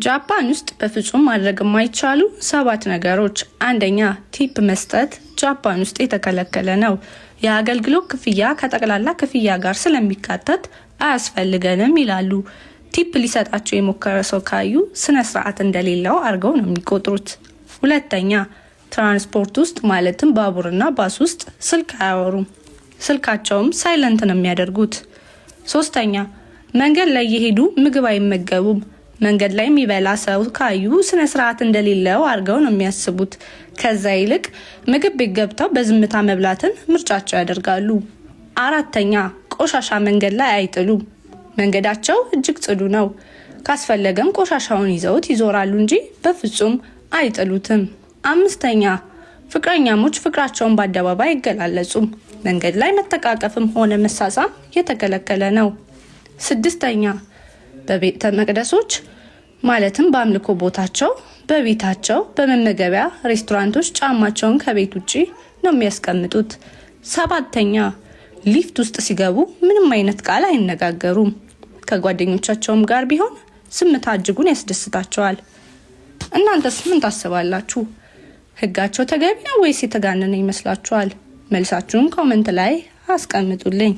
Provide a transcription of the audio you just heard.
ጃፓን ውስጥ በፍጹም ማድረግ የማይቻሉ ሰባት ነገሮች። አንደኛ፣ tip መስጠት ጃፓን ውስጥ የተከለከለ ነው። የአገልግሎት ክፍያ ከጠቅላላ ክፍያ ጋር ስለሚካተት አያስፈልገንም ይላሉ። Tip ሊሰጣቸው የሞከረ ሰው ካዩ ስነ ስርዓት እንደሌለው አድርገው ነው የሚቆጥሩት። ሁለተኛ፣ ትራንስፖርት ውስጥ ማለትም ባቡርና ባስ ውስጥ ስልክ አያወሩም። ስልካቸውም silent ነው የሚያደርጉት። ሶስተኛ፣ መንገድ ላይ እየሄዱ ምግብ አይመገቡም። መንገድ ላይ የሚበላ ሰው ካዩ ስነ ስርዓት እንደሌለው አድርገው ነው የሚያስቡት። ከዛ ይልቅ ምግብ ቤት ገብተው በዝምታ መብላትን ምርጫቸው ያደርጋሉ። አራተኛ፣ ቆሻሻ መንገድ ላይ አይጥሉም። መንገዳቸው እጅግ ጽዱ ነው። ካስፈለገም ቆሻሻውን ይዘውት ይዞራሉ እንጂ በፍጹም አይጥሉትም። አምስተኛ፣ ፍቅረኛሞች ፍቅራቸውን በአደባባይ አይገላለጹም። መንገድ ላይ መተቃቀፍም ሆነ መሳሳም የተከለከለ ነው። ስድስተኛ፣ በቤተ መቅደሶች ማለትም በአምልኮ ቦታቸው፣ በቤታቸው፣ በመመገቢያ ሬስቶራንቶች ጫማቸውን ከቤት ውጭ ነው የሚያስቀምጡት። ሰባተኛ፣ ሊፍት ውስጥ ሲገቡ ምንም አይነት ቃል አይነጋገሩም። ከጓደኞቻቸውም ጋር ቢሆን ዝምታ እጅጉን ያስደስታቸዋል። እናንተስ ምን ታስባላችሁ? ህጋቸው ተገቢ ነው ወይስ የተጋነነ ይመስላችኋል? መልሳችሁን comment ላይ አስቀምጡልኝ።